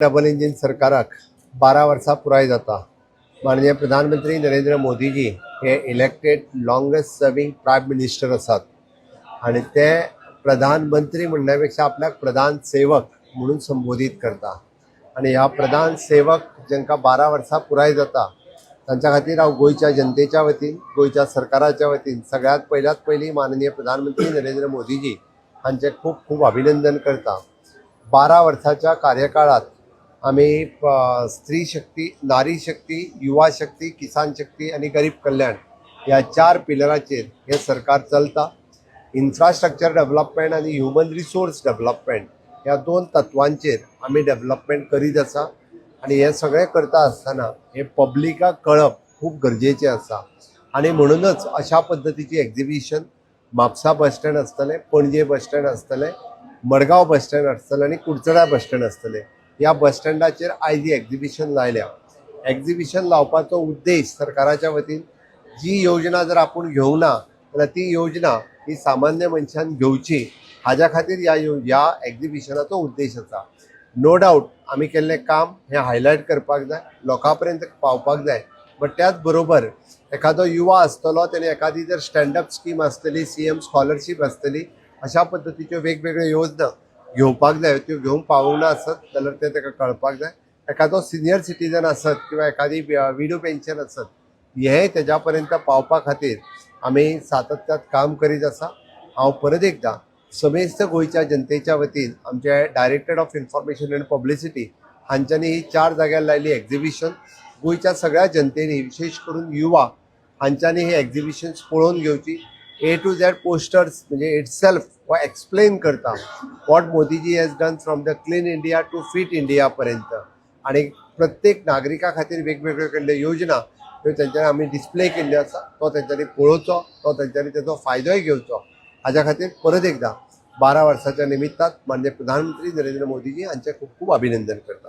Double engine सरकाराक 12 वर्सां पुराय जाता. माननीय प्रधानमंत्री नरेंद्र मोदीजी हे elected longest serving prime minister आसात आणि ते प्रधानमंत्री म्हणण्यापेक्षा आपल्याक प्रधान सेवक म्हणून संबोधीत करता. आणि ह्या प्रधान सेवक जांकां 12 वर्सां पुराय जाता, तांच्या खातीर हांव गोंयच्या जनतेच्या वतीन, गोंयच्या सरकाराच्या वतीन सगळ्यांत पयल्यात पयलीं माननीय प्रधानमंत्री नरेंद्र मोदीजी हांचें खूब खूब अभिनंदन करता. 12 वर्साच्या कार्यकाळात आमी स्त्री शक्ती, नारी शक्ती, युवा शक्ती, किसान शक्ती आनी गरीब कल्याण ह्या चार पिलराचेर हें सरकार चलता. इन्फ्रास्ट्रक्चर डेव्हलपमेंट आनी ह्युमन रिसोर्स डेव्हलपमेंट ह्या दोन तत्वांचेर आमी डेव्हलपमेंट करीत आसा. आनी हें सगळें करता आसतना हें पब्लिकाक कळप खूब गरजेचें आसा आनी म्हणूनच अशा पद्दतीची एक्झिबिशन म्हापसा बस स्टँड आसतलें, पणजे बस स्टँड आसतलें, मडगांव बस स्टँड आसतलें आनी कुडचड्या बस स्टँड आसतलें. ह्या बस स्टँडाचेर आयज ही एक्झिबिशन लायल्या. एक्झिबिशन लावपाचो उद्देश सरकाराच्या वतीन जी योजना जर आपूण घेवंक ना जाल्यार ती योजना ही सामान्य मनशान घेवची, हाज्या खातीर ह्या एक्झिबिशनाचो उद्देश आसा. नो डावट, आमी केल्लें काम हें हायलायट करपाक जाय, लोकां पर्यंत पावपाक जाय. बट त्याच बरोबर एखादो युवा आसतलो, तेणे एखादी जर स्टँडअप स्कीम आसतली, सीएम स्कॉलरशीप आसतली, अशा पद्दतीच्यो वेगवेगळ्यो योजना घेवपाक जाय, त्यो घेवंक पावूंक ना आसत जाल्यार तें ताका कळपाक जाय. एखादो सिनियर सिटीजन आसत किंवा एखादी विडो पेन्शन आसत, हें तेज्या पर्यंत पावपा खातीर आमी सातत्यात काम करीत आसा. हांव परत एकदां समेस्त गोंयच्या जनतेच्या वतीन आमचे Director of Information and Publicity हांच्यांनी ही चार जाग्यार लायली एक्झिबिशन. गोंयच्या सगळ्या जनतेनी, विशेश करून युवा हांच्यांनी ही एक्झिबिशन्स पळोवन घेवची. ए टू झॅड पोस्टर्स म्हणजे इटसेल्फ वा एक्सप्लेन करता what Modiji has done from the Clean India to Fit India पर्यंत आणि प्रत्येक नागरिका खातीर वेगवेगळ्यो केल्ल्यो योजना ह्यो तेंच्यांनी आमी डिस्प्ले केल्ल्यो आसा. तो तेंच्यांनी पळोवचो, तो तेंच्यांनी तेजो फायदोय घेवचो. हाज्या खातीर परत एकदां 12 वर्साच्या निमित्तान माननीय प्रधानमंत्री नरेंद्र मोदीजी हांचें खूब खूब अभिनंदन करता.